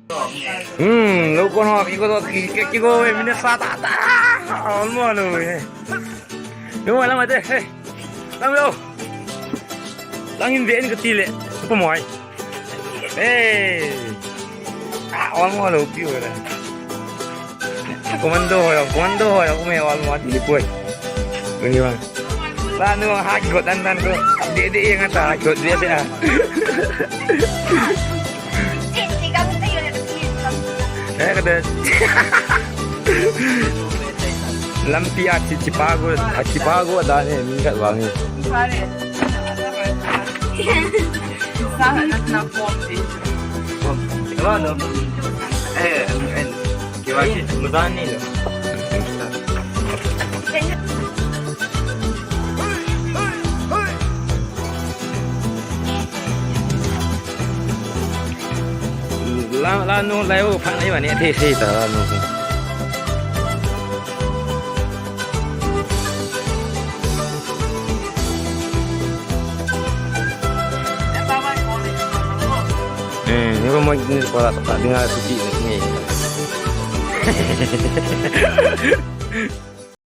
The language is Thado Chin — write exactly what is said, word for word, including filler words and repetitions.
Hmm, lo kon ho, ki ko to, ki, ki, ki ko, eh, minute sa ta, ta, olmo lo, eh. Lo, lang ate, eh. Lang lo. Lang in ve ni ka ti le. Ko moi. Eh. Ah, olmo lo, pi ho le. Commando ho, commando ho, ko me olmo ti ko. Ko ni bang. Lanu ha got dan dan ko. Dia dia yang ata got dia dia. Eh, kata. Lampi a chi chipago, a chipago da ne, min ka wang ni. Wala no. Eh, eh. Kiwa ki. Mudani lo. La, lanu, lai u, phan lai wa ne, thei, thei ta, lanu. Eh, ni ko mo ni ko la ta, ni nga su ti ni.